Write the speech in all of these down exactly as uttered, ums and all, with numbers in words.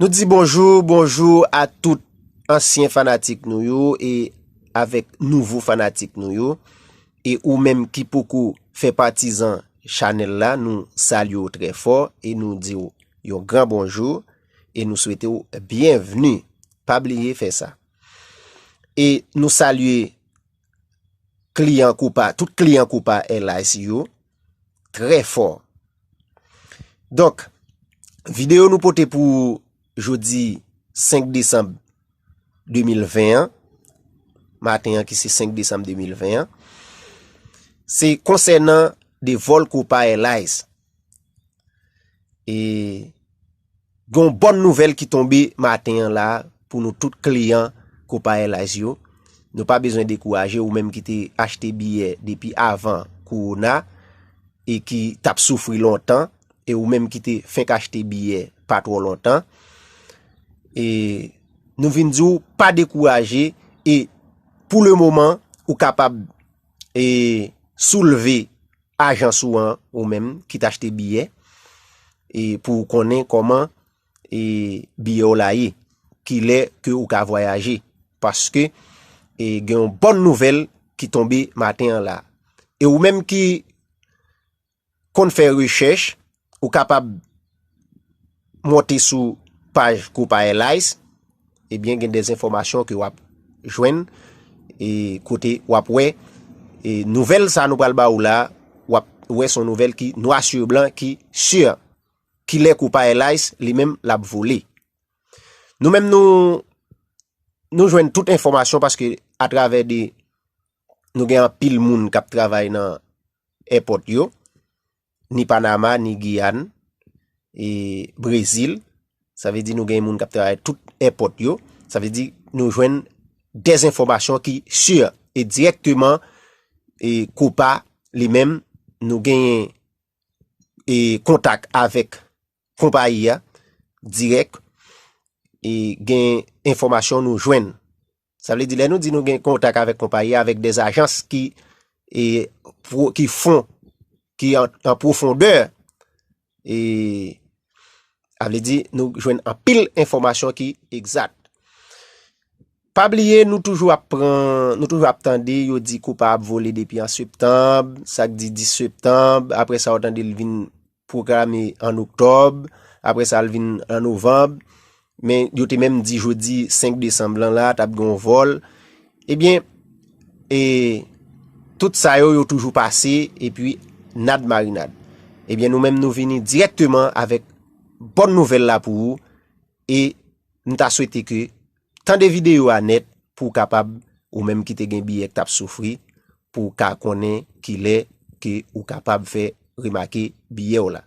Nou di bonjou, bonjou a tout ansyen fanatik nou yo e avèk nouvo fanatik nou yo. E ou menm ki poko fè patizan chanèl la, nou salye w trè fò e nou di w yon gran bonjou e nou swete w byenvni. Pa bliye fè sa. E nou salye kliyan Copa, tout kliyan Copa Airlines yo, trè fò. Donk, videyo nou pote pou jodi senk desanm de mil ven an, maten an ki se senk desanm de mil ven an, se konsènan de vòl Copa Airlines. E gen yon bòn nouvèl ki tonbe maten an la pou nou tout kliyan Copa Airlines yo. Nou pa bezwen dekouraje, ou menm ki te achte biyè depi avan kowona e ki t ap soufri lontan, e ou menm ki te fenk achte biyè pa twò lontan. E nou vin di w pa dekouraje e pou le moman ou kapab e soulve ajans ou an ou menm ki t achte biyè e pou w konnen kòman e biyè w la ye, kilè ke ou ka vwayaje. Paske e gen yon bòn nouvèl ki tonbe maten an la. E ou menm ki konn fè rechèch, ou kapab monte sou paj Copa Airlines, ebyen gen de enfòmasyon ke w ap jwenn e kote w ap wè e nouvèl sa nou pral ba ou la, w ap wè se yon nouvèl ki nwa sou blan, ki si, kilè Copa Airlines li menm l ap vole. Nou menm nou nou jwenn tout enfòmasyon paske atravè de nou gen anpil moun k ap travay nan èpòt yo, ni Panama, ni Giyàn, e Brezil. Sa vle di nou gen moun k ap travay tout èpòt yo. Sa vle di nou jwenn de enfòmasyon ki si e dirèkteman e Copa li menm nou genyen e kontak avèk konpayi a dirèk e gen enfòmasyon nou jwenn. Sa vle di lè nou di nou gen kontak avèk konpayi a, avèk de ajans ki e pwo- ki fon ki an, an pwofondè e sa vle di nou jwenn anpil enfòmasyon ki egzat. Pa bliye nou toujou ap pran, nou toujou ap tande yo di Copa ap vole depi an septanm, sa k di dis septanm, apre sa w tande l vin pwograme an oktòb, apre sa l vin an novanm, men yo te menm di jodi senk desanm lan la t ap gen yon vòl. Ebyen e tout sa yo yo toujou pase epi nad marinad. Ebyen nou menm nou vini dirèkteman avèk bòn nouvèl la pou ou e m ta swete ke tande videyo a nèt pou w kapab, ou menm ki te gen biyè k t ap soufri, pou w ka konnen kilè ke ou kapab fè remake biyè w la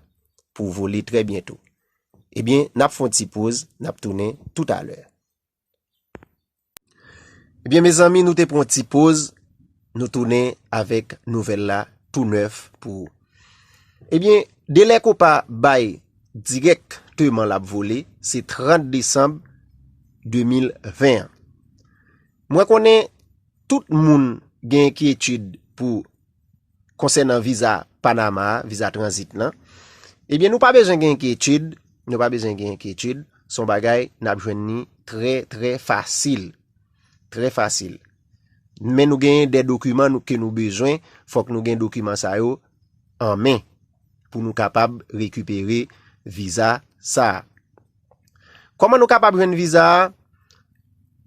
pou w vole trè byento. Ebyen n ap fè yon ti poz, n ap tounen toutalè. Ebyen mezanmi, nou te pran yon ti poz, nou tounen avèk nouvèl la tou nèf pou ou. Ebyen delè Copa bay dirèkteman l ap vole se trant desanm de mil ven an. Mwen konnen tout moun gen enkyetid pou konsènan viza Panama a, viza tranzit lan. Ebyen nou pa bezwen gen enkyetid, nou pa bezwen gen enkyetid, se yon bagay n ap jwenn li trè trè fasil. Trè fasil. Men nou genyen de dokiman nou, ke nou bezwen, fòk nou gen dokiman sa yo an men pou nou kapab rekipere viza sa a. Kòman nou kapab jwenn viza a?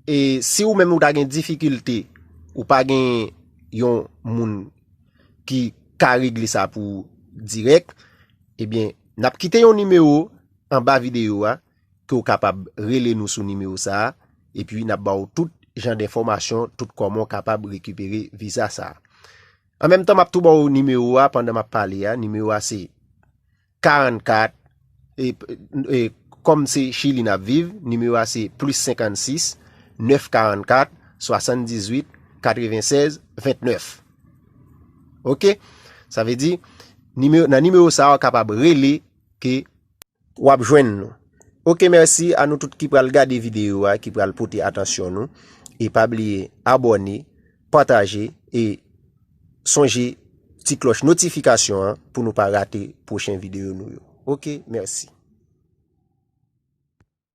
E si ou menm ou ta gen difikilte, ou pa gen yon moun ki ka regle sa pou ou dirèk, ebyen n ap kite yon nimewo anba videyo a ke w kapab rele nou sou nimewo sa a, epi n ap ba w tout jan de enfòmasyon, tout kòman w kapab rekipere viza sa a. An menm tan m ap tou ba w nimewo a pandan m ap pale a, nimewo a se karannkat, e, e, kòm se Chili n ap viv, nimewo a se plis senkannsis, nèf karannkat, swasanndizuit, katrevensèz, ventnèf. Oke? Sa vle di nimewo, nan nimewo sa a w kapab rele ke w ap jwenn nou. Oke, mèsi a nou tout ki pral gade videyo a, ki pral pote atansyon nou. E pa bliye abòne, pataje e sonje ti klòch notifikasyon an pou nou pa rate pwochen videyo nou yo. Oke, mèsi.